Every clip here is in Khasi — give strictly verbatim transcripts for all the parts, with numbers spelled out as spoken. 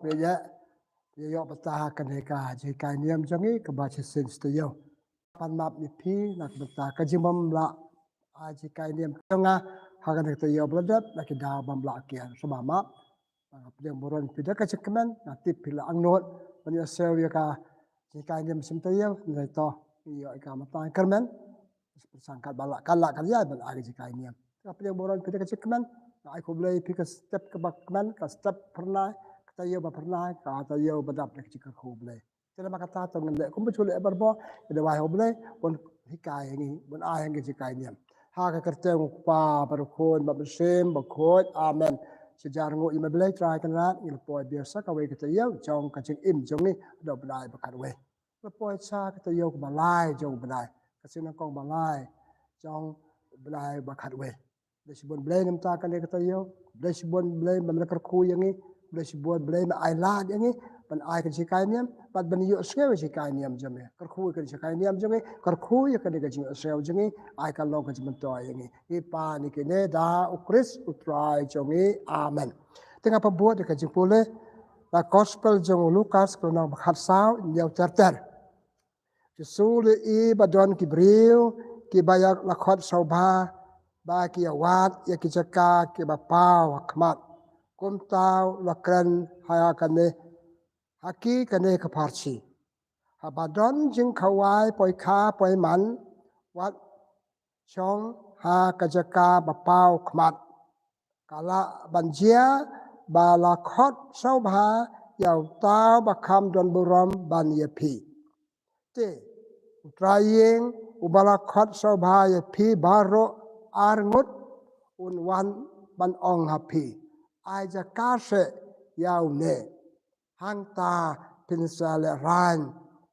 Phi ïa, phi ïoh bynta ha kane ka jinghikai niam jong ngi kaba shisien shi taïew. Pan map ïa phi na ka bynta ka jingbym lah ai jinghikai niam jong nga ha kane ka taïew ba la dep, na ki daw bym lah kiar, sngewbha map. Nga pdiang burom ïa phi da ka jingkmen, nga tip phi la angnud ban ïohsngew ïa ka jinghikai niam shim taïew, hynrei to ngi ïoh ïa ka mynta kyrmen. Sngewbha kat ba lah, ka lah ka ïai ban ai ka jinghikai niam. Nga pdiang burom ïa phi da ka jingkmen. Nga ai khublei ïa phi ka step kaba kmen, ka step phyrnai, ka taïew ba phyrnai, ka taïew ba dap da ka jingkyrkhu Blei. Te namar kata to ngin leh kumba ju leh barabor, ngin duwai ha U Blei ban hikai ïa ngi, ban ai ïa ngi ka jinghikai niam. Ha ka kyrteng U Kpa bad U Khun bad U Mynsiem Bakhuid. Amen. Sha jar nguh ïa me Blei Trai Kynrad, ngi la poi biang sa kawei ka taïew jong ka jingim jong ngi, haduh bnai ba khatwei. La poi sa ka taïew kaba lai jong u bnai, ka sien nyngkong ba lai jong u bnai ba khatwei. Khublei shibun Blei namar kane ka taïew. Khublei shibun Blei ba me la kyrkhu ïa ngi. Khublei shibun Blei me ai lad ïa ngi ban ai ka jinghikai niam bad ban ïohsngew ïa ka jinghikai niam jong me. Kyrkhu ïa ka jinghikai niam jong ngi, kyrkhu ïa kane ka jingïohsngew jong ngi, ai ka long ka jingmyntoi ïa ngi. Ngi pan ïa kine da U Khrist U Trai jong ngi. Amen. Te nga pynbud ïa ka jingpule na Gospel jong u Lukas ka lynnong ba khatsaw, hynñiew ter ter. Jisu u la ïohi ba don ki briew kiba ïa la khot sngewbha ba ki ïa wad ïa ki jaka kiba paw ha khmat. Kumta u la kren ha kane, ha ki kane ka pharshi: Haba don jingkhawai poikha poiman, wat shong ha ka jaka ba paw khmat. Ka lah ban jia ba la khot sngewbha ïa uta uba kham don burom ban ïa phi. Te u trai ïing uba la khot sngewbha ïa phi baroh arngut un wan ban ong ha phi, ai jaka seh ïa une. Hangta phin sa lehraiñ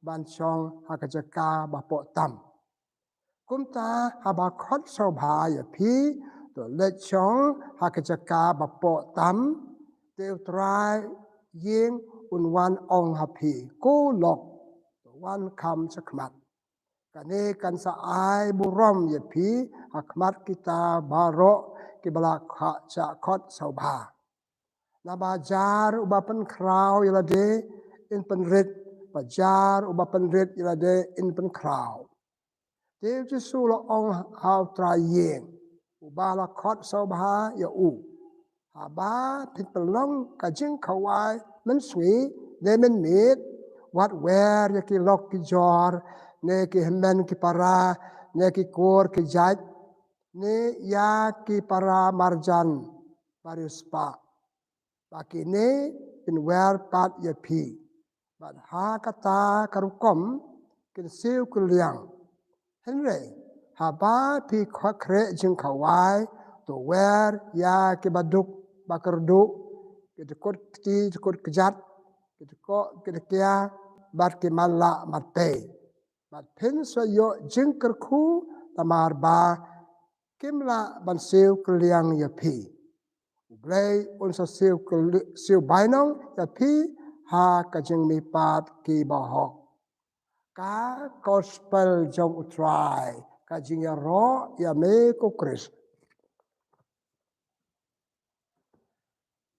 ban shong ha ka jaka ba poh tam. Kumta haba khot sngewbha ïa phi, to leit shong ha ka jaka ba poh tam. Te u trai ïing un wan ong ha phi, ko lok, to wan kham shakhmat. Kane kan sa ai burom ïa phi ha khmat kita baroh kiba la kha-, shah khot sngewbha. Naba jar uba pynkhraw ïa lade in pynrit, bad jar uba pynrit ïa lade in pynkhraw. Te u Jisu u la ong ha u trai ïing uba la khot sngewbha ïa u, haba phin pynlong ka jingkhawai mynsngi ne mynmiet, wat wer ïa ki lok ki jor, ne ki hynmen ki para, ne ki kur ki jait, ne ïa ki para marjan bariewspah. Ba kine kin wer pat ïa phi, bad ha kata ka rukom kin siew kylliang. Hynrei haba phi khreh jingkhawai, to wer ïa kiba duk ba kyrduh, ki dkut kti dkut kjat, ki dkoh ki dkia, bad ki man lah martei. Bad phin sa ïoh jingkyrkhu, namar ba kim lah ban siew kylliang ïa phi. U Blei un sa siew kylli-, siew bainong ïa phi ha ka jingmihpat ki bahok. Ka Gospel jong u Trai. Ka jingïaroh ïa me ko Khrist.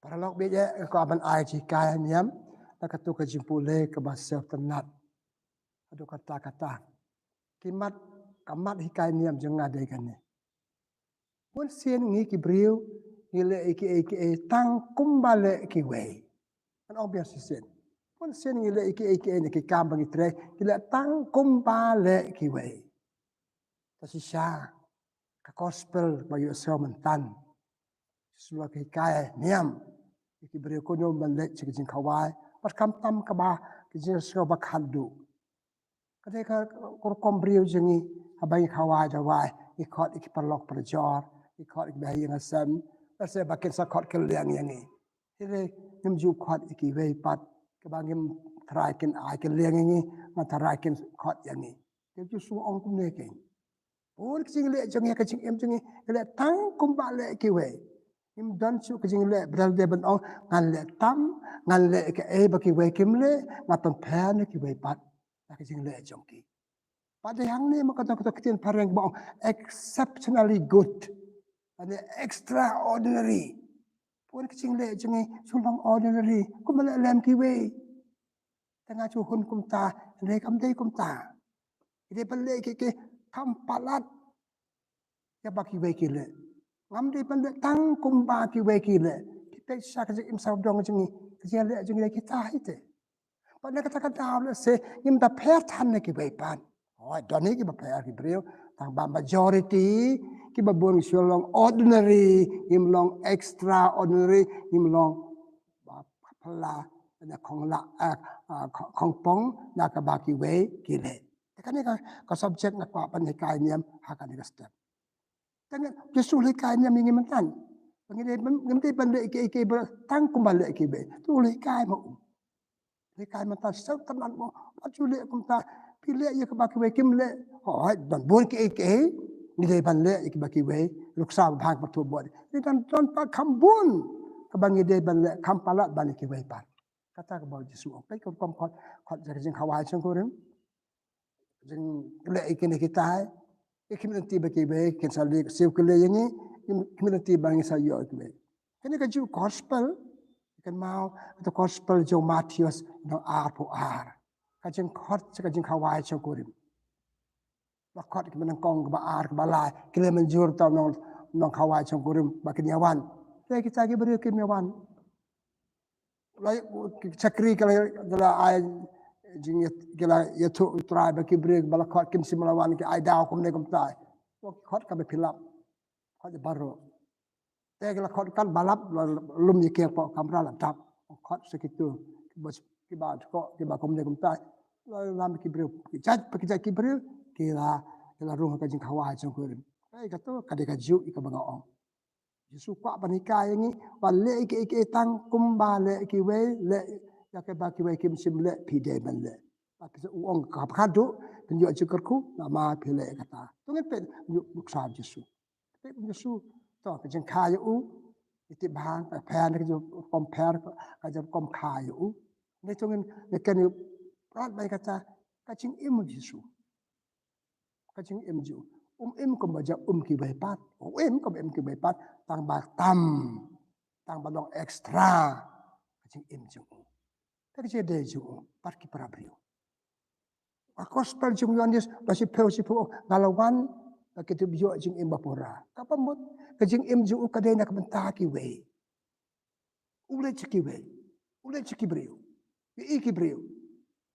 Paralok bad ïa, nga kwah ban ai jinghikai niam na kato ka jingpule kaba sngewtynnat. Haduh katta katta. Ki mat, ka mat hikai niam jong nga dei kane. Bun sien ngi ki briew ngi leh ïa kiei kiei tang kumba leh kiwei. Ngan ong biang shisien. Bun sien ngi leh ïa kiei kiei ne ki kam ba ngi trei, ngi leh tang kumba leh kiwei. Te shisha ka Gospel ba ïohsngew mynta, Jisu u la hikai niam ïa ki briew kumno ban leit sha ka jingkhawai, bad khamtam kaba ka jingsngew ba khatduh. Ka dei ka rukom briew jong ngi, haba ngi khawai dawai, ngi khot ïa ki paralok parajor, ngi khot ïa ki bahaïing hasem, lehse ba kin sa khot kylliang ïa ngi. Hynrei ngim ju khot ïa kiwei pat, kaba ngim tharai kin ai kylliang ïa ngi, ngim tharai kin khot ïa ngi. Te u Jisu u ong kumne kein. Bun ki jingleh jong ngi ha ka jingim jong ngi, ngi leh tang kumba leh kiwei. Ngim don shuh ka jingleh ba dang dei ban ong, ngan leh tam, ngan leh kaei ba kiwei kim leh, ngan pynpher na kiwei pat. Na ka jingleh jong ki. Bad dei hangne ma ka don kato ka ktien phareng ba ong exceptionally good. Lane extraordinary. Pun ka jingleh jong ngi shu long ordinary kumba leh lem kiwei. Te nga shu hun kumta, hynrei kam dei kumta. Ngi dei ban leh kiei kiei kham palat ïa ba kiwei ki leh. Ngam dei ban leh tang kumba kiwei ki leh. Phi peit sha ka jingim sawdong jong ngi, ka jingleh jong ngi dei kita hi te. Bad na kata ka daw lehse ngim da pher than na kiwei pat. Hooid, don hi kiba pher ki briew, tang ba majority kiba bun shu long ordinary, ngim long extraordinary, ngim long ba phylla na khonglah, eh, ah, khong-, khongpong na kaba kiwei ki leh. Te kane ka, ka subject nga kwah ban hikai niam ha kane ka step. Te ngi, Jisu u hikai niam ïa ngi mynta. Ba ngi dei ban, ngim dei ban leh kiei kiei ba tang kumba leh kiwei. Te u hikai ma u. Hikai mynta shisha u tyrnat mo. Pat shu leh kumta. Phi leh ïa kaba kiwei kim leh. Hooid, don bun kiei kiei ngi dei ban leh ïa kiba kiwei. Nuksa ba bha kiba thup bor. Ngi don, don pat kham bun kaba ngi dei ban leh kham palat ban ïa kiwei pat. Kata kaba u Jisu u ong. Peit ka rukom khot, khot ka jingkhawai shongkurim. Jingleh ïa kine kitai, ïa ki community ba kiwei kin sa leh, siew ki leh ïa ngi, ki community ba ngi sa ïoh ïa kiwei. Kane ka juh gospel, kynmaw, ka gospel jong u Mathaios lynnong arphew ar. Ka jingkhot, ka jingkhawai shongkurim. Ba khot ki ba nyngkong, kaba ar, kaba lai, ki la mynjur tang nong, nongkhawai shongkurim ba kin ïa wan. Te kita ki briew kim ïa wan. La, ki shakri ki la, ki la ai jingïa, ki la ïathuh U Trai ba ki briew ba la khot kim shym la wan ki ai daw kumne kumtai. Ki khot kaba phylla. Khot baroh. Te ki la khot kan ba lap, la lum ïa ki hapoh kamra la dap. Khot sa kitu kiba, kiba khot kiba kumne kumtai. La lam ki briew, ki jait, ki jait ki briew ki la, ki la rung ha ka jingkhawai shongkurim. Ei, kato ka dei ka juh ïa kaba nga ong. Jisu kwah ban hikai ïa ngi ba leh kiei kiei tang kumba leh kiwei, leh ïa kaba kiwei kim shym leh phi dei ban leh. Ba phi sa, u ong kaba khadduh, phin ïoh jingkyrkhu namar phi leh kata. To ngin peit nuksa Jisu. Peit Jisu. To ka jingkha ïa u. Iti bha ka pher, ka jingkom pher, ka jingkom kha ïa u. Ngi to ngin, ngi kren ïa u, prat bai kata ka jingim Jisu. Ka jingim jong u. Um im kumba ja um kiwei pat. Um im kumba im kiwei pat. Tang ba tam. Tang ba long extra. Ka jingim jong u. Te ka jingdei jong u bad ki para briew. Ka gospel jong u Ïoannis, ba shiphew shiphew, nga la wan ba ki dei ban ïoh jingim ba pura. Kaba mut ka jingim jong u ka dei na ka bynta kiwei. U leit sha kiwei. U leit sha ki briew. Ïohi ki briew.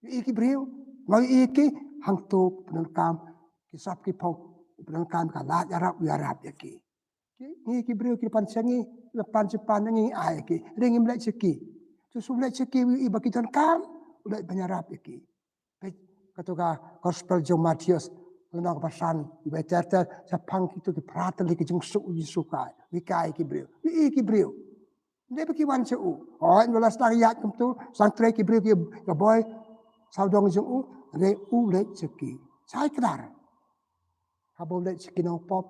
Ïohi ki briew. Nga ïohi ki hangto u pyndonkam, ki sap ki phong, u pyndonkam ka lad ïarap, u ïarap ïa ki. Ki, ngi ki briew ki pan sha ngi, ki pan sha pan ngi ai ki. Hynrei ngim leit sha ki. Jisu u leit sha ki, u ïohi ba ki donkam, u leit ban ïarap ïa ki. Peit kato ka gospel jong u Mathaios, lynnong kaba san, iwei ter ter, shaphang kito ki phra tylli ki jingsuk u Jisu u hikai, u hikai ki briew. U ïohi ki briew. Ym dei ba ki wan sha u. Hooid, ym la sdang ïaid kumto, sdang trei ki briew ki, ka boi sawdong jong u, hynrei u leit sha ki. Shai kdar. Haba u leit sha ki nongpop.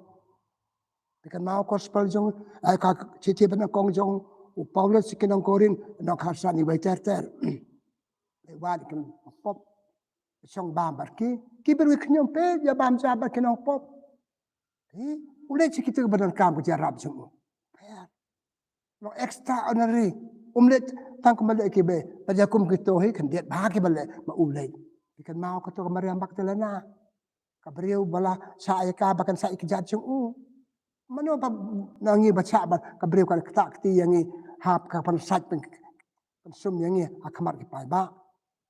Phi kynmaw gospel jong, eh, ka shithi ba nyngkong jong u Paulus sha ki nong Korinth, lynnong khatsan, iwei ter ter. Leit wad ki nongpop. Shong bam bad ki, ki briew ki khñium, peit, ïa bam ja bad ki nongpop. Hi, u leit sha kito kiba donkam ka jingïarap jong u. Pher. Long extraordinary. Um leit tang kumba leh kiwei. Ba ïa kum kito hi khyndiat bha kiba leh, ma u leit. Phi kynmaw kato ka Maria Magdalena. Ka briew ba la shah ïa ka ba kan shah ïa ki kjat jong u. Mano ba na ngi ba shah ba ka briew ka ktah kti ïa ngi hap ka pan sait pen, pynsum ïa ngi ha khmat ki paidbah.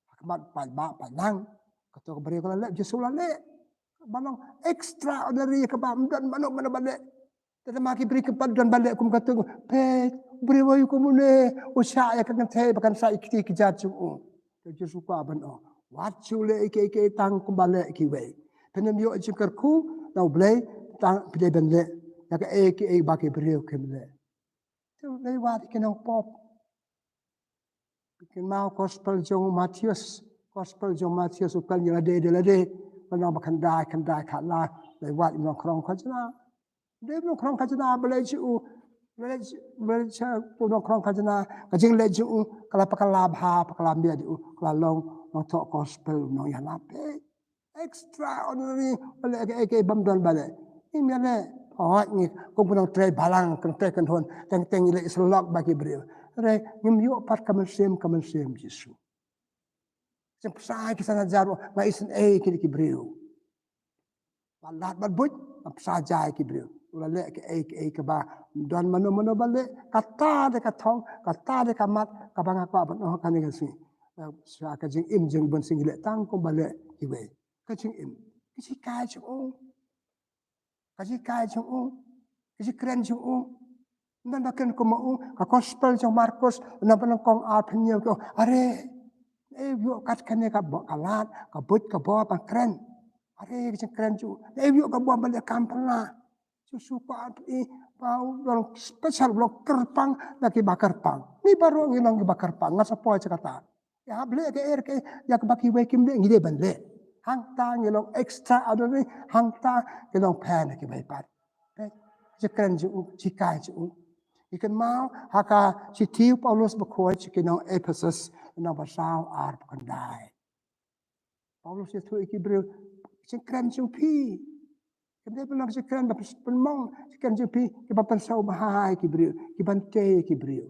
Ha khmat paidbah paidlang. Kato ka briew ka la leh, Jisu la leh. Ba long extraordinary kaba ym don mano mano ba leh. Te namar ki briew kim pat don ba leh kum kato, peit, briew aïu kum une, u shah ïa ka kynthei ba kan shah ïa kti ki kjat jong u. Te Jisu kwah ban ong, wat shu leh kiei kiei tang kumba leh kiwei. Phin ym ïoh jingkyrkhu na U Blei tang phi dei ban leh ïa kaei kaei ba ki briew kim leh. Te U Blei wad ïa ki nongpop. Phi kynmaw gospel jong u Mathaios, gospel jong u Mathaios u kren ïa lade de lade, lynnong ba khyndai, khyndai khatlai, lei wad ïa u nongkhrong khajna. Dei u nongkhrong khajna ba leit sha u, ba leit, ba leit sha u nongkhrong khajna, ka jingleit jong u ka la pakla bha, pakla miat ïa u, ka la long nongthoh gospel, nongïalap. Extraordinary, ba leh kaei kaei bym don ba leh. Ngim ïaleh, Hooid, ngi kum ki nongtrei balang, ki nongtrei kynhun, teng teng ngi leh syllok bad ki briew. Hynrei ngim ïoh pat ka mynsiem, ka mynsiem Jisu. Jingpynsah ki san hajar, nga isynei ïa ki briew. Ba lad bad buit, ba pynsah ïa ki briew. U la leh kaei kaei kaba ym don mano mano ba leh, kata dei ka thong, kata dei ka mat, kaba nga kwah ban ong ha kane ka sngi. Sha ka jingim jong u Bun Sing, ngi leh tang kumba leh kiwei. Ka jingim, ka jinghikai jong u. Ka jinghikai jong u, ka jingkren jong u. Ym don ba kren kum u. Ka gospel jong u Markos, lynnong ba nyngkong, ar, phew hynñiew, ka ong, are, eh, ïoh kat kane ka bor, ka lad, ka buit, ka bor ban kren. Are, ka jingkren jong u. Eh, ïoh ka bor ban leh kam phylla. Jisu u kwah ban ïohi ba u long special, u long kyrpang na kiba kyrpang. Ngi baroh ngi long kiba kyrpang, nga sa poi sha kata. Ïa hap leh kaei kaei, ïa kaba kiwei kim leh, ngi dei ban leh. Hangta ngi long extraordinary, hangta ngi long pher na kiwei pat. Ka jingkren jong u, ka jinghikai jong u. Ngi kynmaw ha ka shithi u Paulus bakhuid sha ki nong Ephesus, lynnong ba saw, ar, khyndai. Paulus ïathuh ïa ki briew, ka jingkren jong phi. Kim dei ban long ka jingkren ba pynmong, ka jingkren jong phi, kiba pynsngewbha ïa ki briew, kiban tei ïa ki briew.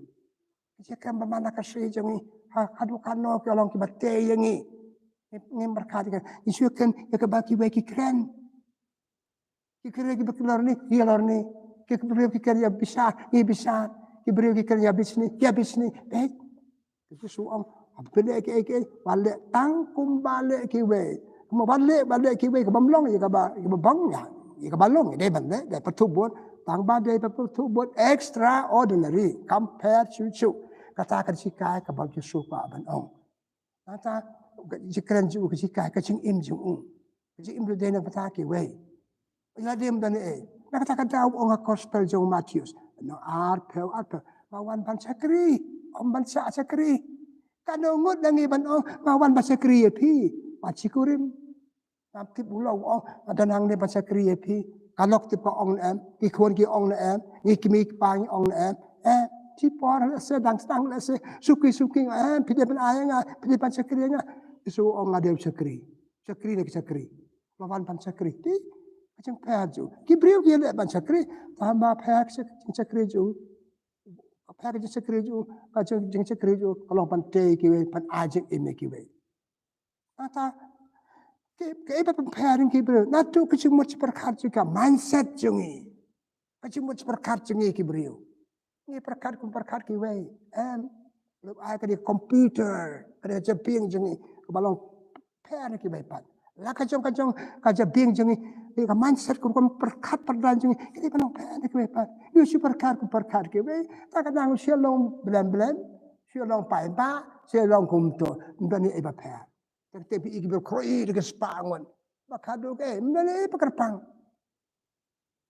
Ka jingkren ba man la ka sngi jong ngi, ha, haduh katno ki long kiba tei ïa ngi. Ngi, ngim pyrkhat ïa ka, ngi shu kren ïa kaba kiwei ki kren. Ki briew kiba kren ïa lorni, ki briew ki kren ïa bishar, ïa bishar. Ki briew ki kren ïa bishni, ïa bishni. Peit. Jisu u ong, haba phi leh kaei kaei, phi leh tang kumba leh kiwei. Kumba leh, ba leh kiwei, kaba ym long, ïa kaba, ïa kaba bang ïa, ïa kaba long, ïa dei ban leh, dei pyrthuh bud, tang ba dei pyrthuh bud, extraordinary, kam pher shuh shuh. Kata ka jinghikai kaba Jisu u kwah ban ong. Kata ka jingkren jong u, ka jinghikai, ka jingim jong u. Ka jingim jong u dei na ka bynta kiwei. Ïa dei ym don ei. Na kata ka daw u ong ha gospel jong u Mathaios, lynnong ar, phew, ar, phew, nga wan ban shakri, ym ban shah shakri. Katno ngut na ngi ban ong, nga wan ban shakri ïa phi. Wat shikurim. Ngam tip u long u ong, nga don hangne ban shakri ïa phi. Ka lok tip ka ong ne em, ki khun ki ong ne em, ngi kmie ki kpa ngi ong ne em. Eh, shi por lehse, dang sdang lehse, suki suki, eh, phi dei ban ai ïa nga, phi dei ban shakri ïa nga. Jisu u ong, nga dei u shakri. Shakri ne ki shakri. Nga wan ban shakri. Te ka jingpher jong u. Ki briew ki leh ban shakri, tang ba pher ka jingshakri jong u. Pher ka jingshakri jong u, ka jing, jingshakri jong u, ka long ban tei ïa kiwei, ban ai jingim ïa kiwei. Kata, ka, kaei ba pynpher ïa ngi ki briew. Naduh ka jingmut jingpyrkhat jong ngi, ka mindset jong ngi. Ka jingmut jingpyrkhat jong ngi ki briew. Ngi pyrkhat kum pyrkhat kiwei. Em. Lada ai ka dei computer, ka dei ka jabieng jong ngi, kaba long pher na kiwei pat. La ka jong, ka jong, ka jabieng jong ngi, ka mindset kum, kum pyrkhat pyrdan jong ngi, ka dei ba long pher na kiwei pat. Ngi shu pyrkhat kum pyrkhat kiwei. Ta ka dang shu long blem blem, shu long paidbah, shu long kumto. Ym don ei ba pher. Tang te phi i ki briew khroi da ki spah ngut. Ba khadduh, eh, ym don ei ba kyrpang.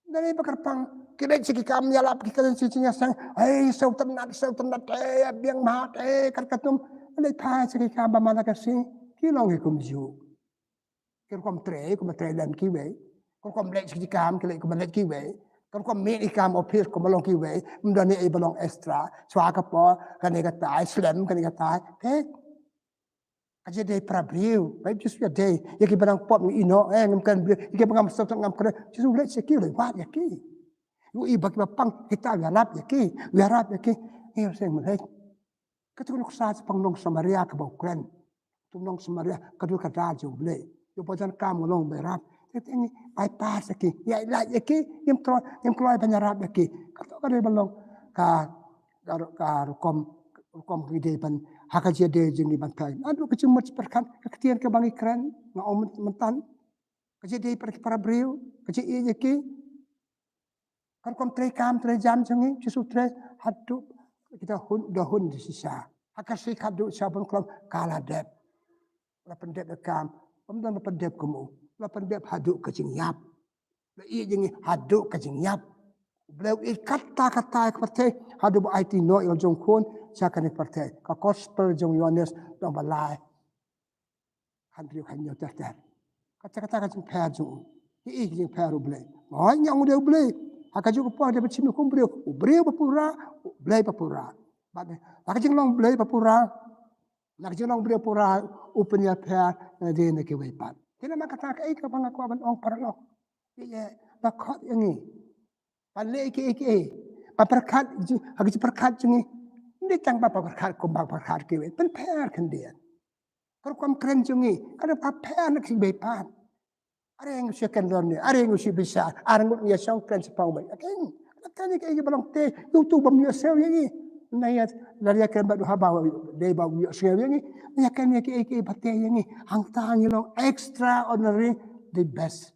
Ym don ei ba kyrpang. Ki leit sha ki kam ïalap, ki kren sha ki jingïaseng. Hei, sngewtynnat, sngewtynnat, eh, biang bha, eh, kat katno. Leit phai sha ki kam ba man la ka sngi. Ki long hi kumjuh. Ki rukom trei, kumba trei lem kiwei. Ki rukom leit sha ki kam, ki leit kumba leit kiwei. Ki rukom mih ki kam office, kumba long kiwei. Ym don ei ba long extra. Shuwa ka por, kane katai, slem, kane katai. Peit. Ka jingïadei para briew, ba Jisu u ïadei ïa kiba nang pop, ngi ïohi, eh, ngam kren briew, ïa kiba ngam sngewthuh, ngam kren, Jisu u leit sha ki, u leit wad ïa ki. U ïohi ba kiba pang, kita u ïarap ïa ki, u ïarap ïa ki. Ngi ïohsngew mynhei. Kata ka nuksa shaphang u nong Samaria kaba u kren. Uto u nong Samaria, ka dur ka dak jong U Blei. Ïoh ba jan kam, nga long ba ïarap. Te te ngi bypass ïa ki, ngi ailad ïa ki, ngim kloi, ngim kloi ban ïarap ïa ki. Kato ka dei ban long ka, ka, ka rukom, rukom ngi dei ban, ha ka jingïadei jong ngi ban peit. Naduh ka jingmut jingpyrkhat, ka ktien kaba ngi kren, nga ong myn-, mynta. Ka jingïadei para, para briew, ka jingïeit ïa ki. Ka rukom trei kam, trei jam jong ngi, Jisu u trei, haduh kita hun, da hun da shisha. Ha ka sngi khatduh sha bun klong, ka la dep. La pyndep ïa ka kam, ym don la pyndep kum u. La pyndep haduh ka jingïap. La ïeit ïa ngi haduh ka jingïap. U Blei u ïeit katta katta ïa ka pyrthei, haduh ba u aiti Noah u jong khun, sha kane ka pyrthei. Ka gospel jong u Ïoannis, lynnong ba lai. Hynriew hynñiew ter ter. Kata kata ka jingpher jong u. Ki i ka jingpher U Blei. Hooid, ngi ong u dei U Blei. Ha kajuh ka por dei ban shim kum briew. U briew ba pura, U Blei ba pura. Bad ha ka jinglong Blei ba pura, na ka jinglong briew pura, u pynïapher na dei na kiwei pat. Te namar kata kaei kaba nga kwah ban ong paralok. Ïa, ïa, ba khot ïa ngi. Ban leh kiei kiei, ban pyrkhat ha ki jingpyrkhat jong ngi. Ym dei tang ban pyrkhat kumba pyrkhat kiwei, pynpher khyndiat. Ka rukom kren jong ngi ka dei ban pher na ka jingbieit pat. Are ngi shu kren lor ne, are ngi shu bishar, are ngut ngi ïa shong kren shaphang bad. Kren, kren kiei kiei ba long te, ïa uto bym ïohsngew ïa ngi. Na ïa, lada ïa kren bad u haba dei ba u ïohsngew ïa ngi. Na ïa kren ïa kiei kiei ba te ïa ngi. Hangta ngi long extraordinary, the best.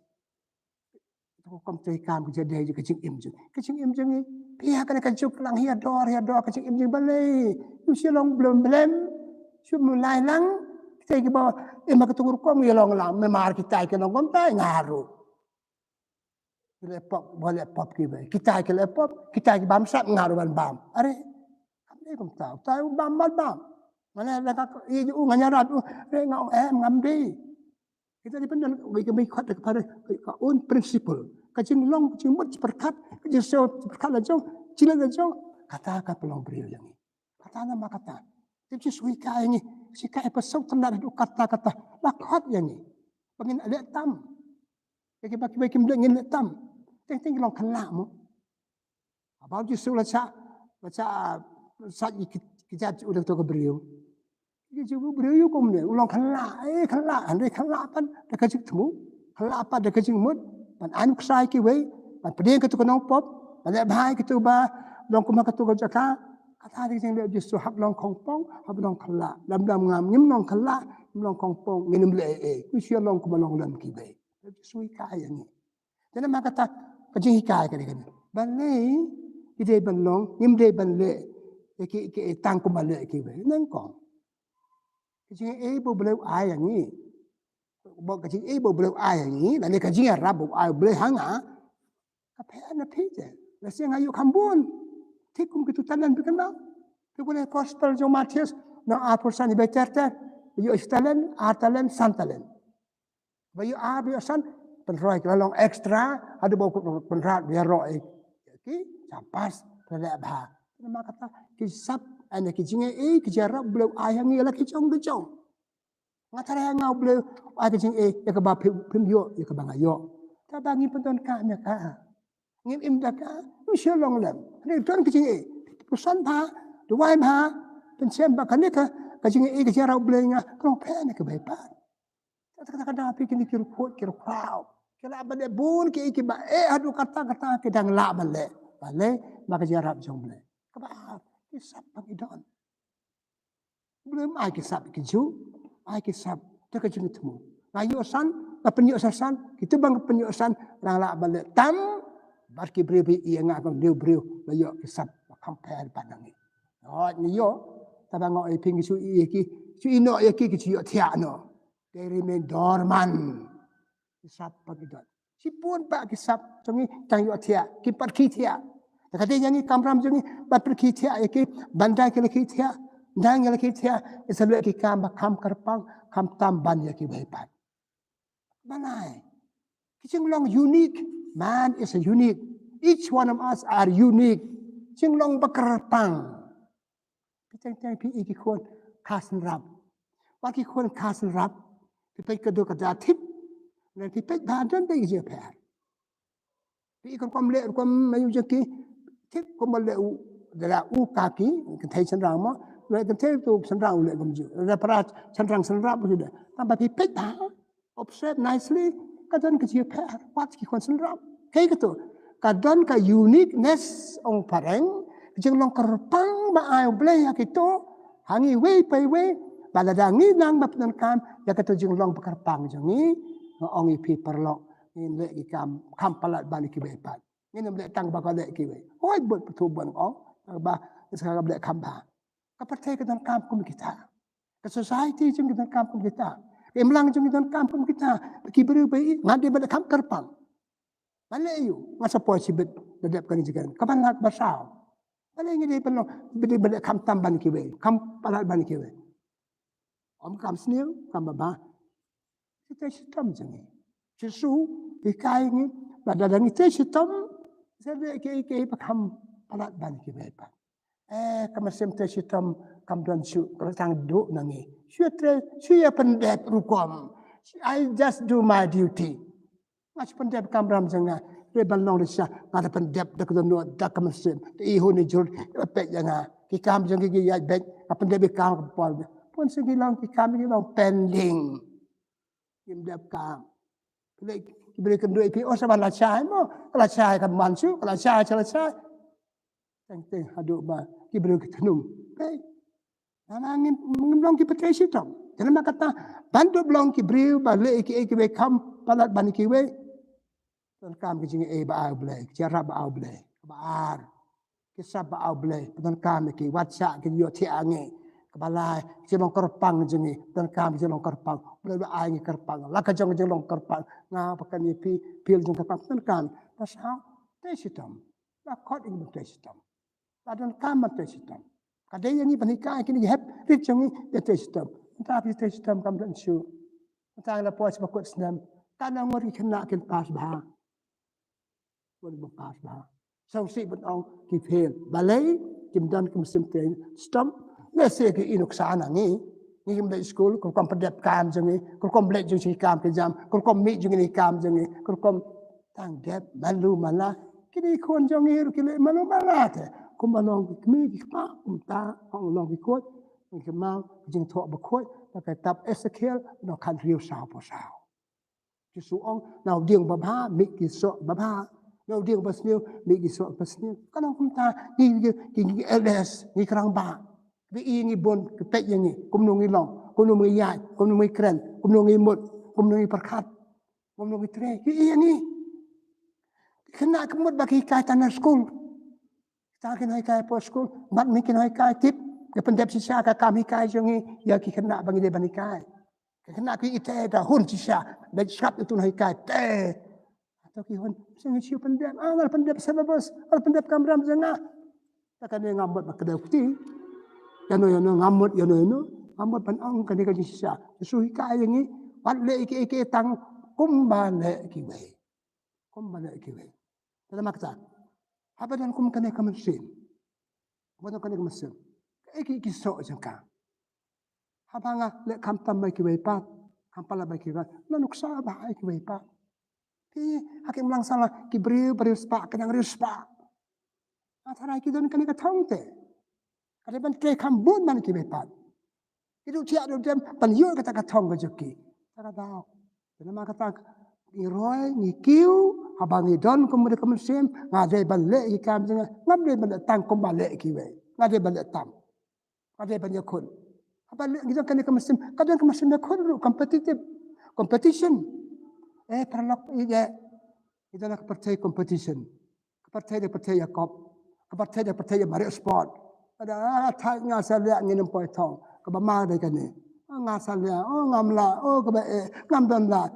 Ka rukom treikam ka jingdei ka jingim jong, ka jingim jong ngi. Phi ha kane ka juk lang hi ha dor hi ha dor ka jingim jong ngi balei. Ym shu long blem blem. Shu mlai lang. Kita kiba im ha kato ka rukom ngi long lang. Memar kita ki long kumta nga ruh. Ki leh pop, ba leh pop kiba. Kita ki leh pop, kita ki bam sap nga ruh ban bam. Are. Kam dei kumta. Uta u bam ban bam. Mana lada ka i u nga ïarap u. Re nga ong em ngam dei. Kita dei pynban wei ka mei khot da ka para ka own principle. Ka jinglong, ka jingmut, jingpyrkhat, ka jingsngew jingpyrkhat la jong, jinglet la jong. Kata ka pynlong briew ïa ngi. Kata namar kata. Te Jisu hikai ïa ngi, hikai pa suk tang da kata kata. La khot ïa ngi. Ba ngin leh tam. Ïa kiba kiba kim leh ngin leh tam. Teng teng long khynnah mo. Haba u Jisu la shah, la shah, shah ïa ki, ki jait u da kato ka briew. Ki jait u briew ïa kumne, u long khynnah, eh khynnah, hynrei khynnah pat da ka jingthmu, khynnah pat da ka jingmut, ban ai nuksa ïa kiwei, ban pdiang kato ka nongpop, ban leh bha ïa kato ba long kum ha kato ka jaka. Kata ka jingleh u Jisu hap long khongpong, hap long khynnah. Lada ngam, ngim long khynnah, ngim long khongpong, ngin ym leh ei ei. Ngi shu long kum u nongïalam kiwei. U Jisu hikai ïa ngi. Te namar kata ka jinghikai ka dei kane. Balei ngi dei ban long, ngim dei ban leh ïa ki, ki tang kumba leh kiwei. Nyngkong. Ka jingaiei ba U Blei u ai ïa ngi. Ba ka jingaiei ba U Blei u ai ïa ngi, lane ka jingïarap ba u ai U Blei ha nga. Ka pher na phi te. Lehse nga ïoh kham bun. Thik kum kito talent phi kynmaw. Phi pule gospel jong u Mathaios, nang arphew san iba ter ter. Ïoh shi talent, ar talent, san talent. Ba ïoh ar, ba ïoh san, pynroi ki la long extra, haduh ba u Kynrad u ïaroh ïa ki, shabash, pynleh bha. Namar kata, ki sap, ane ki jingaiei, ki jingïarap, U Blei u ai ha ngi ïa la ki jong ki jong. Nga tharai ha nga U Blei u ai ki jingaiei, ïa kaba phim, phim ïoh, ïa kaba nga ïoh. Kaba ngim pyndonkam ïa ka. Ngim im da ka, ngim shu long lem. Hynrei don ki jingaiei, pynsan bha, duwai bha, pynshem ba kane ka, ka jingaiei ka jingïarap U Blei nga, ka long pher na kaba ïaid pat. Kata kata ka dang phi kine ki ruh ki ruh khraw. Ki lah ban leh bun kiei kiba eh haduh katta katta ki dang lah ban leh. Balei? Ba ka jingïarap jong U Blei. Kaba ar, ki sap ba ngi don. U Blei um ai ki sap ki ju, ai ki sap da ka jingthmu. Nga ïoh san, nga pynïoh san san, kito ba nga pynïoh san, dang lah ban leh tam, bad ki briew ba ïohi ïa nga kum u briew ba ïoh ki sap ba kham pher bad na ngi. Hooid ngi ïoh, tang ba nga ong ïa phi ngi shu ïohi ïa ki, shu ïohi noh ïa ki, ki shu ïohthiah noh. They remain dormant. Ki sap ba ki don. Shibun bah ki sap jong ngi ki dang ïohthiah, kim pat khie thiah. Te ka dei ïa ngi kamram jong ngi ban pynkhie thiah ïa ki, ban da ki la khie thiah, da ngi la khie thiah, ngi sa leh ki kam ba kham kyrpang, kham tam ban ïa kiwei pat. Ban ai. Ki jinglong unique, man is a unique. Each one of us are unique. Jinglong ba kyrpang. Phi teng teng phi i ki khun kha synrap. Wat ki khun kha synrap. Phi peit ka dur ka da thik. Ngan phi peit ba don dei jingpher. Phi i ka rukom leh rukom ma ïu jong ki. Thik kumba leh u, da la u ka ki, kynthei shynrang mo. Leh kynthei tu shynrang u leh kumjuh. Da para shynrang synrap u da. Tang ba phi peit ba. Observe nicely, ka don ka jingpher, wat ki khun synrap. Kaei kato, ka don ka uniqueness ong phareng, ka jinglong kyrpang ba ai U Blei ha kito, ha ngi iwei pa iwei, ba lada ngi nang ba pyndonkam ïa kato jinglong ba kyrpang jong ngi, nga ong ïa phi paralok, ngin leh ki kam kham palat ban ïa kiwei pat. Ngin ym leh tang ba ka leh kiwei. Hooid bun pathu bun ong, ba ngi sa ka leh kham bha. Ka pyrthei ka donkam kum kita. Ka society jong ngi donkam kum kita. Ka imlang jong ngi donkam kum kita. Ki briew ba i, nga dei ban leh kham kyrpang. Ban leh aïu, nga sa poi shibit da dep kane jingkren. Ka ban lad ba saw. Balei ngi dei ban long, ba dei ban leh kham tam ban kiwei, kham palat ban kiwei. Ym kam sniew, kam ba bha. Ngi trei shitom jong ngi. Jisu u hikai ngi ba lada ngi trei shitom, sa leh kiei kiei ba kham palat ban kiwei pat. Eh, ka mynsiem trei shitom kam don shuh, ka la tang duh na ngi. Shu trei, shu ïa pyndep rukom. I just do my duty. Nga shu pyndep kamram jong nga. Te ban long da shisha, nga da pyndep da ka dohnud da ka mynsiem. Te i hun i jur, ba peit ïa nga. Ki kam jong ki ki ïaid beit, nga pyndep i kam ka por. Pun shu ki long ki kam ki long pending. Kim dep kam. Ki briew ki kynduh ïa phi, oh, sa ban lashai mo, ka lashai ka man shuh, ka lashai, sa lashai. Teng teng haduh ba ki briew ki thnum. Peit. Namar ngim, ngim long ki patriotism. Te namar kata, ban dup long ki briew ba leh ïa kiei kiwei kham palat ban ïa kiwei. Pyndonkam ki jingaiei ba ai U Blei, ki jingïarap ba ai U Blei. Kaba ar, ki sap ba ai U Blei. Pyndonkam ïa ki, wat shah ki ïohthiah ïa ngi. Kaba lai, ki jinglong kyrpang jong ngi. Pyndonkam ki jinglong kyrpang. U Blei ba ai ngi kyrpang. La ka jong ki jinglong kyrpang. Nga ba kane phi, phi la jong kyrpang. Pyndonkam. Ba saw, trei shitom. Ba khot ïa ngi ban trei shitom. Ba donkam ban trei shitom. Ka dei ïa ngi ban hikai kine ki hep rit jong ngi ban trei shitom. Mynta phi trei shitom kam don shuh. Mynta la poi sha ba kut snem. Katno ngut ki khynnah kin pass bha. Bun ba pass bha. Sngewsih ban ong ki fail. Balei kim don ki mynsiem trei shitom. Lehse ki i nuksa na ngi. Ngi kim dei skul, ki rukom pyndep kam jong ngi, ki rukom leh jong ngi kam ki jam, ki rukom mih jong ngi kam jong ngi, ki rukom tang dep malu mala. Kine ki khun jong ngi ruh ki leh malu mala te. Kumba long ki kmie ki kpa, kumta ong long ki khuid, ki kmie ki jingthoh ba khuid, na ka kitab Esekiel, na khathynriew saw phew saw. Jisu ong, na u dieng babha, mih ki soh babha. Na u dieng basniew, mih ki soh basniew. Ka long kumta, ngi, ngi, ngi, ngi elders, ngi ki rangbah. Ba ïa ngi bun, ki peit ïa ngi, kumno ngi long, kumno ngi ïaid, kumno ngi kren, kumno ngi mut, kumno ngi pyrkhat, kumno ngi trei, ki ïa ngi. Ki khynnah ki mut ba ki hikai tang na skul. Tang kin hikai hapoh skul, mat mi kin hikai tip, ki pyndep shisha ka kam hikai jong ngi, ïa ki khynnah ba ngi dei ban hikai. Ki khynnah ki ite da hun shisha, da shap itu na hikai te. Ato ki hun, sngewsih pyndep, ah, ngal pyndep syllabus, ngal pyndep kamram jong nga. Ta kane ngam mut ba kdew kti. Ïano ïano ngam mut, ïano ïano ngam mut ban ong kane ka jingshisha. Jisu hikai ïa ngi, wat leh ïa kiei kiei tang kumba leh kiwei. Kumba leh kiwei. Te namar kata, haba don kum kane ka mynsiem. Haba don kane ka mynsiem. Kaei ki, ki soh jong ka. Haba nga leh kham tam bad kiwei pat, kham palat bad kiwei pat, nga nuksa bha ïa kiwei pat. Phi, ha ki imlang sala, ki briew, briew spah, ki nang riewspah. Nga tharai ki don kane ka thong te. Ka dei ban trei kham bun bad kiwei pat. Ki duh thiah duh dem, ban ïoh kata ka thong ka jong ki. Kata ka daw. Te namar kata ngi roi, ngi kiew, haba ngi don kum ka mynsiem, nga dei ban leh ïa ki kam jong nga, ngam dei ban leh tang kumba leh kiwei. Nga dei ban leh tam. Ka dei ban ïakhun. Haba leh ngi jong kane ka mynsiem, ka don ka mynsiem ïakhun ruh, competitive. Competition. Eh, paralok, eh, eh. Ngi don ha ka pyrthei competition. Ka pyrthei dei pyrthei ïakop. Ka pyrthei dei pyrthei ïa mareh sport. Ka da, ah, thait nga sa leh ngin ym poi thong. Kaba ma dei kane. Ah, nga sa leh, oh, ngam lah, oh, kaba eh, ngam don lah.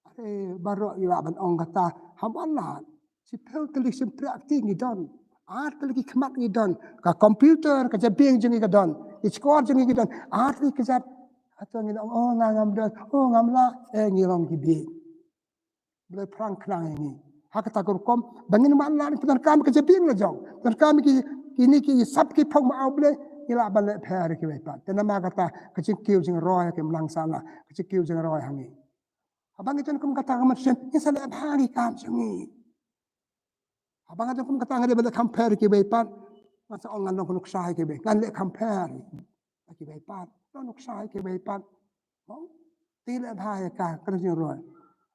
Are baroh ngi lah ban ong kata, haba lah. Shi phew tylli shympriah kti ngi don. Ar tylli ki khmat ngi don. Ka computer, ka jabieng jong ngi ka don. Ki shkor jong ngi ki don. Ar tylli ki jait. Hato ngin ong, oh, nga ngam don. Oh, ngam lah. Eh, ngi long ki bieit. Blei phrang khnang ïa ngi. Ha kata ka rukom, ba ngin ym lah pyndonkam ka jabieng la jong. Pyndonkam ki, kine ki sap ki phong ma U Blei, ngi lah ban leh pher ïa kiwei pat. Te namar kata, ka jingkiew jingroi, ka imlang sala, ka jingkiew jingroi ha ngi. Haba ngi don kum kata ka mynsiem, ngi sa leh bha ki kam jong ngi. Haba nga don kum kata nga dei ban leh kham pher ïa kiwei pat. Nga sa ong ngan long ka nuksa ïa kiwei. Ngan leh kham pher ïa kiwei pat. Long nuksa ïa kiwei pat. Mo? Te leh bha ïa ka, ka jingroi.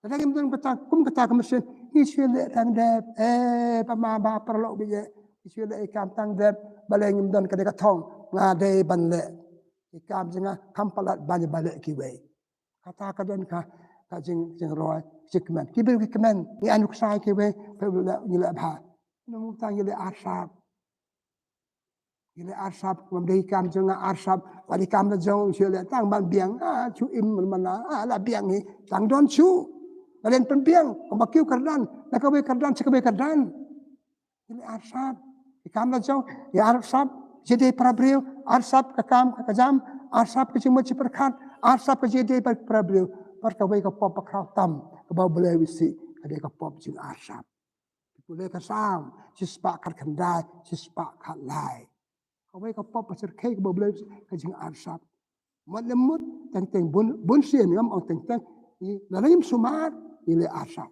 Lada ngim don kata, kum kata ka mynsiem, ngi shu leh tang dep. Eh, ba ma ba paralok ba ïeit. Ngi shu leh ïa kam tang dep. Balei ngim don kane ka thong. Nga dei ban leh ïa kam jong nga kham palat ban ïa ba leh kiwei. Kata ka don ka, ka jing, jingroi, jingkmen. Ki briew ki kmen, ngi ai nuksa ïa kiwei, phi leh, ngi leh bha. Ngi leh arsap. Ngi leh arsap, ngam dei kam jong nga arsap, wat ïa kam la jong, shu leh tang ban biang, ah, shu im man la, ah, la biang hi, tang don shu. Nga dei pynbiang, kumba kiew kyrdan, na kawei kyrdan, sha kawei kyrdan. Ngi leh arsap. Ki kam la jong, ngi arsap, jingïadei para briew, arsap ka kam ka jam, arsap ka jingmut jingpyrkhat, arsap ka jingïadei para briew. Bad kawei ka pop ba khraw tam, kaba U Blei u isih, ka dei ka pop jingarsap. Pule ka Salm, shispah khatkhyndai, shispah khatlai. Kawei ka pop ba syrkhei kaba U Blei u isih, ka jingarsap. Mut ne mut, teng teng bun, bun sien ngam ong teng teng, ngi, lada ngim sumar, ngi leh arsap.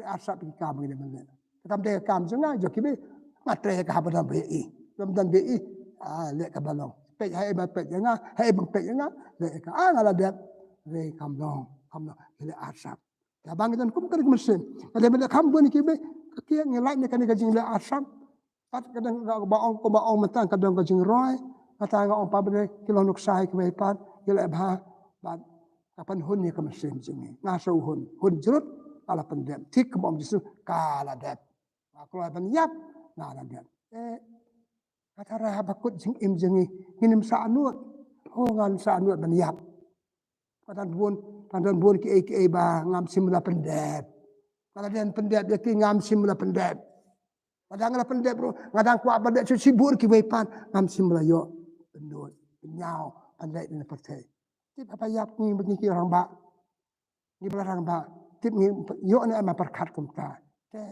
Ar sap ki kam ngi dei ban leh. Kam dei kam jong nga jong ki bei. Nga trei ka ha ba dang bei i. Ba dang bei i. Ah, leh ka ba long. Peit ha i ba peit ïa nga, ha i ba peit ïa nga. Leh ka, ah, nga la dep. Leh kam long, kam long. Ki leh ar sap. Ïa ba ngi don kum ka ri ka mynsiem. Ka dei ban leh kham bun ki bei. Ka ki ngi lait ne kane ka jingleh ar sap. Pat ka dang ka ba ong, ka ba ong mynta ka dang ka jingroi. Kata nga ong pat ba dei ki long nuksa ïa ki bei pat. Ki leh bha. Bad ka pynhun ïa ka mynsiem jong ngi. Nga shu hun, hun jrut, ka la pyndep. Thik kumba ong Jisu, ka la dep. Nga kloi ban ïap, nga la dep. Eh, kata ra ha ba kut jingim jong ngi. Ngin ym sah nud. Oh, ngan sah nud ban ïap. Ka dang bun, ka dang bun kiei kiei ba ngam shym la pyndep. Ka la dang pyndep ïa ki ngam shym la pyndep. Ka dang la pyndep ruh, nga dang kwah ban leh shu shibun ki wei pat, ngam shym la ïoh. Pyndep, pynïaw, pyndep na pyrthei. Tip haba ïap ngi, ngi ki rangbah. Ngi ba la rangbah. Tip ngi ïoh ne ma pyrkhat kumta. Te,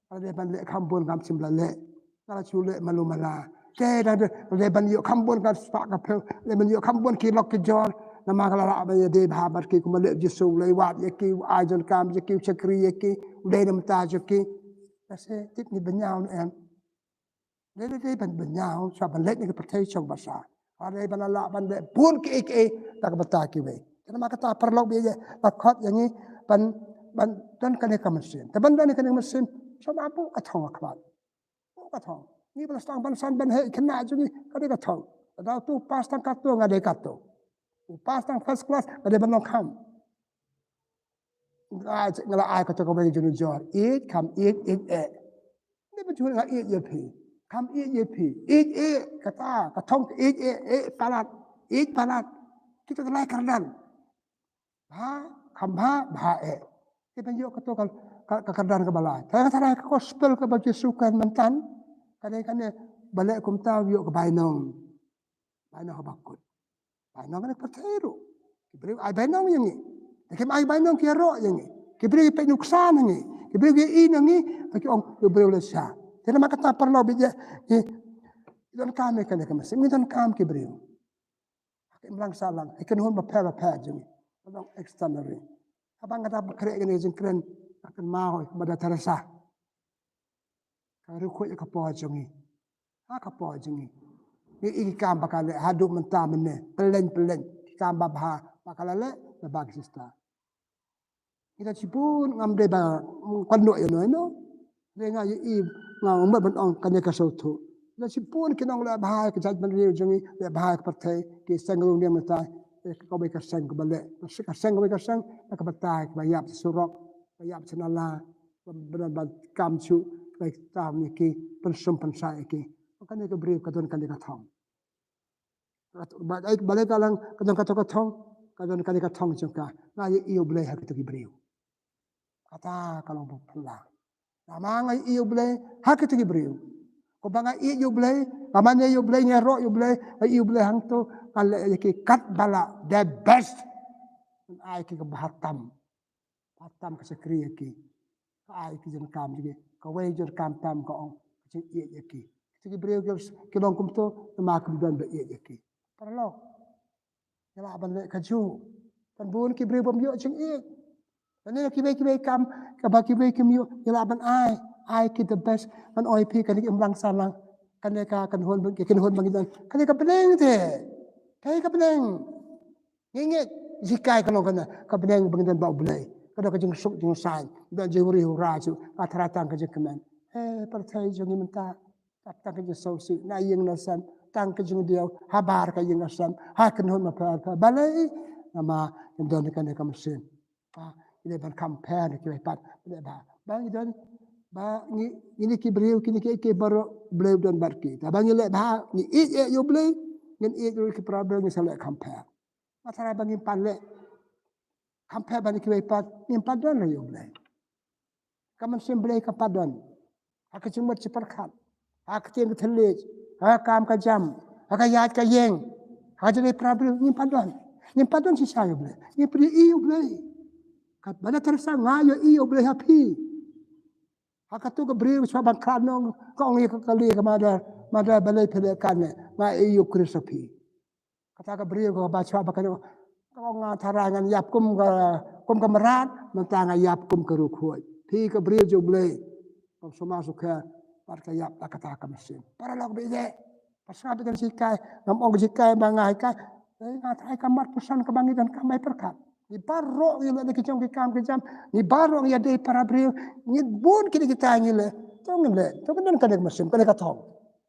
ka la dei ban leh kham bun ngam shym la leh. Ka la shu leh malu mala. Te, dang dei, ka la dei ban ïoh kham bun ka spah ka phew. Dei ban ïoh kham bun ki lok ki jor. Namar ka la lah ban ïadei bha bad ki kumba leh Jisu, u leh wad ïa ki, u ai jon kam ïa ki, u shakri ïa ki, u dei na mynta ïa ki. Ka se tip ngi ban ïaw ne em. Dei, dei, dei ban, ban ïaw, sa ban leit na ka pyrthei shong basa. Ka dei ban lah ban leh bun kiei kiei, da ka bynta kiwei. Te namar kata paralok ba ïeit, ba khot ïa ngi, ban, ban don kane ka mynsiem. Te ban don kane ka mynsiem, sa ba buh ka thong ha khmat. Buh ka thong. Ngi ba la sdang ban san ban heh khynnah jong ngi, ka dei ka thong. Lada uto u pass tang katto, nga dei katto. U pass tang first class, nga dei ban long kham. Nga, nga la ai kato kawei ka jingjur. Ïeit, kham ïeit, ïeit eh. Dei ban jur nga ïeit ïa phi. Kham ïeit ïa phi. Ïeit eh, kata, ka thong ka ïeit eh, eh, palat. Ïeit palat. Kita ka lai kyrdan. Bha, kham bha, bha eh. Te ban ïoh kato ka, ka, ka kyrdan kaba lai. Te kata ka gospel kaba Jisu kren mynta. Ka dei kane ba leh kumta ïoh ka bainong. Bainong ha ba kut. Bainong kane ka pyrthei ruh. Ki briew ai bainong ïa ngi. Te kim ai bainong ki ïaroh ïa ngi. Ki briew ki peit nuksa na ngi. Ki briew ki ïohi na ngi. Ki ong, ïa u briew la sha. Te namar kata paralok ba ïeit, ngi donkam ïa kane ka mynsiem. Ngi donkam ki briew. Ha ka imlang sahlang. Ha ka kynhun bapher bapher jong ngi. Ka long extraordinary. Haba nga dap khreh kane ka jingkren. Ka kynmaw Mother Teresa. Ka riewkhuid ha ka por jong ngi. Ha ka por jong ngi. Ngi ïohi ki kam ba ka leh haduh mynta mynne. Pyllein pyllein. Ki kam babha ba ka la leh na ba ki sister. Ngi da shibun ngam dei ba kynnoh ïano ïano. Dei nga ïohi nga mut ban ong kane ka sngewthuh. Ngi da shibun ki nongleh bha ka jaitbynriew jong ngi, leh bha ka pyrthei, ki seng rung niam mynta. Kawei ka seng kaba leh. Ka seng kawei ka seng, ka batai, kaba ïap surok, kaba ïap nala. Ba, ba, ba kam shu, ba tam ïa ki, pynsum pynsah ïa ki. Kane ka briew ka don kane ka thong. Ba, ai, balei ka long, ka don kato ka thong, ka don kane ka thong jong ka. Nga ïohi ïa u Blei ha kito ki briew. Kata ka long ba phylla. Namar nga ïohi ïa u Blei ha kito ki briew. Kumba nga ïeit ïa u Blei, nga mane ïa u Blei, nga ïaroh ïa u Blei, nga ïohi ïa u Blei hangto, nga leh ïa ki katba lah, the best. Ngan ai ki kaba bha tam. Bha tam ka shakri ïa ki. Ka ai ki jingkam ïa ki. Kawei jingkam tam ka ong. Ka jingïeit ïa ki. Kita ki briew ki, ki long kumto, namar kim don ba ïeit ïa ki. Paralok. Ngi lah ban leh kajuh. Kan bun ki briew bym ïoh jingïeit. Kane kiwei kiwei kam, kaba kiwei kim ïoh, ngi lah ban ai. Ai ki the best. Ngan ong ïa phi kane ka imlang sahlang. Kane ka kynhun ba, ka kynhun ba ngi don. Kane ka bneng te. Kane ka bneng. Ngi ngeit, hikai ka long kane, ka bneng ba ngi don bad u Blei. Ka don ka jingsuk jingsaiñ, don jingriewra shuh, ka tharai tang ka jingkmen. Eh, pyrthei jong ngi mynta, tang ka jingsngewsih, na ïing na sem, tang ka jingdiaw, habar ka ïing ka sem, ha kynhun bapher bapher. Balei, namar ngi don kane ka mynsiem. Ba, ngi dei ban compare na kiwei pat, ba, ba ngi don, ba ngi, ngi ki briew, kine ki, ki baroh, Blei u don bad ki. Tangba ngi leh bha, ngi ïeit ïa u Blei, ngin ïeit ruh ki para briew, ngi sa leh compare. Nga tharai ba ngim pat leh compare bad kiwei pat, ngim pat don ruh ïa u Blei. Ka mynsiem Blei kam pat don. Ha ka jingmut jingpyrkhat. Ha ka ktien ka thylliej. Ha ka kam ka jam. Ha ka ïaid ka ïeng. Ha ka jingïeit para briew, ngim pat don. Ngim pat don shisha ïa u Blei. Ngim pat ïohi ïa u Blei. Ka Mother Teresa, nga ïohi ïa u Blei ha phi. Ha kato ka briew shuwa ban khlad noh, ka ong ïa ka kali ka Mother, Mother balei phi leh kane, nga ïohi ïa u Khrist ha phi. Kata ka briew kaba shuwa ba kane, ka ong nga tharai ngan ïap kum ka, kum ka mrad, mynta nga ïap kum ka riewkhuid. Phi ka briew jong U Blei. Kam sumar sukher bad ka ïap da kata ka mynsiem. Para lok bad ïeit. Pastor bad ka jinghikai, ngam ong ka jinghikai ba nga hikai. Eh, nga tharai ka mat pyrshang kaba ngi donkam ban pyrkhat. Ngi baroh ngi leh ki jong ki kam ki jam. Ngi baroh ngi ïadei para briew. Ngi bun kine kita ngi leh. To ngi leh. To ka don kane ka mynsiem, kane ka thong.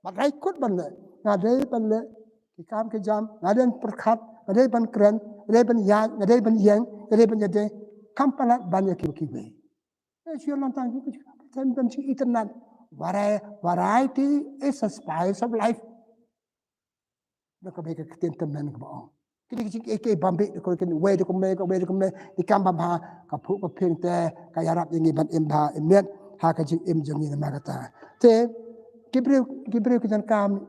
Bad nga kut ban leh. Nga dei ban leh ki kam ki jam, nga dei ban pyrkhat, nga dei ban kren, nga dei ban ïaid, nga dei ban ïeng, nga dei ban ïadei. Kam palat ban ïa kiwei kiwei. Eh, shu long tang ki, ki, ki, ki, ki, ki, ki, ki, variety is a spice of life. Na ka bynta ka ktien tymmen kaba ong. Kine ki jingïeit bam bit, ko kin wei de kumne, ko wei de kumne, ki kam bam bha, ka phuh ka phieng te, ka ïarap ïa ngi ban im bha, im miat, ha ka jingim jong ngi namar kata. Te, ki briew, ki briew ki donkam,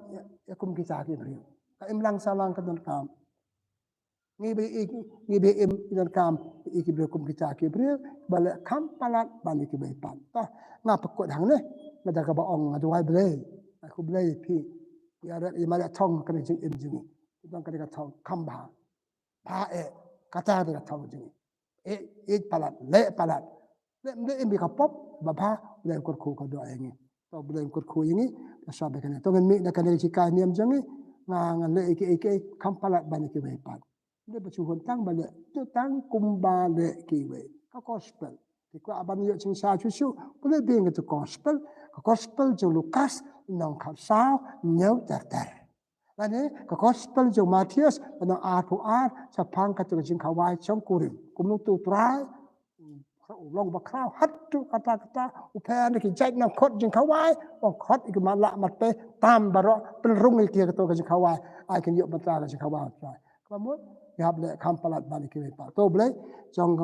ïa kum kita ki briew. Ka imlang sahlang ka donkam. Ngi ba ïeit, ngi ba im ki donkam, ïa ki briew kum kita ki briew, ba leh kham palat ban ïa kiwei pat. Tah, nga pynkut hangne, nga da kaba ong, nga duwai Blei, nga khublei ïa phi. Ïa ret ïa ma leh thong kane jingim jong ngi. Ki don kane ka thong kham bha. Bha eh, kata de ka thong jong ngi. Eh, eh palat, leh palat. Leh, leh im ïa ka pop, ba bha, Blei un kyrkhu ka doh ïa ngi. To Blei un kyrkhu ïa ngi, ka sa ba kane. To ngin mih na kane ka jinghikai niam jong ngi, nga, nga leh ïa ki, ïa ki, kham palat ban ïa kiwei pat. Leh ba shu hun tang ba leh, to tang kumba leh kiwei. Ka gospel. Ki kwah ban ïoh jingshai shuh shuh, pule biang ka gospel. Ka gospel jong Lukas, lynnong khatsaw, hynñiew ter ter. Lane, ka gospel jong Mathaios, lynnong arphew ar, shaphang kata ka jingkhawai jong u kurim. Kumno uto u Trai u long ba khraw haduh katta katta, u pher na ki jait nongkhot jingkhawai, nongkhot ïa ki matlah matpei, tam baroh, pynrung ïa ki ha kato ka jingkhawai, ai kin ïoh bynta ka jingkhawai u Trai. Kaba mut, ngi hap leh kham palat ban ïa kiwei pat. To Blei, jong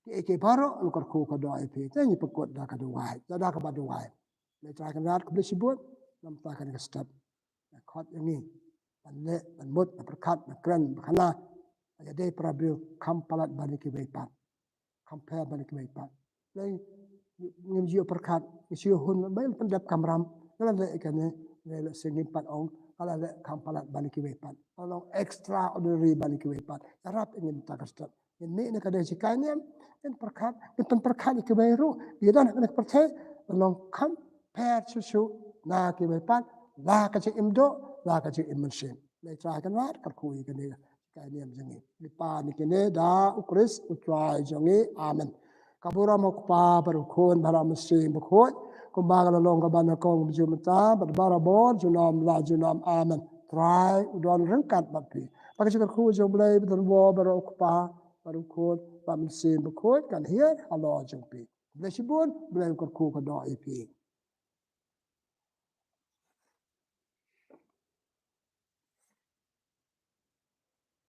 ki, ki baroh, un kyrkhu ka doh ïa phi, te ngi pynkut da ka duwai, da, da kaba duwai. Blei Trai Kynrad, khublei shibun, namar kane ka step. Khot ïa ngi ban leh, ban mut, ban pyrkhat, ban kren, ban khana. Ïadei para briew kham palat ban ïa kiwei pat. Kham pher ban ïa kiwei pat. Lei ngim ju pyrkhat, ngi shu hun, ba pyndep kamram. Nga la leh kane, nga la leh sngim pat ong, nga la leh kham palat ban ïa kiwei pat. Nga la long extraordinary ban ïa kiwei pat. Ïarap ïa ngi mynta ka step. Ngin mih na ka dei jinghikai niam, ngin pyrkhat, ngin pynpyrkhat ïa kiwei ruh, ïa don ha kane ka pyrthei, ban long kham pher shuh shuh na kiwei pat, la ka jingim doh, la ka jingim mynsiem. Lei Trai Kynrad, kyrkhu ïa kane ka jinghikai niam jong ngi. Ngi pan ïa kine da U Khrist U Trai jong ngi. Amen. Ka burom U Kpa bad U Khun bad U Mynsiem Bakhuid, kumba ka la long kaba nyngkong, kumjuh mynta bad barabor, junom la junom. Amen. Trai u don ryngkat bad phi. Ba ka jingkyrkhu jong U Blei ba donbor baroh, U Kpa bad U Khun bad U Mynsiem Bakhuid, kan hiar halor jong phi. Blei shibun, Blei kyrkhu ka doh ïa phi.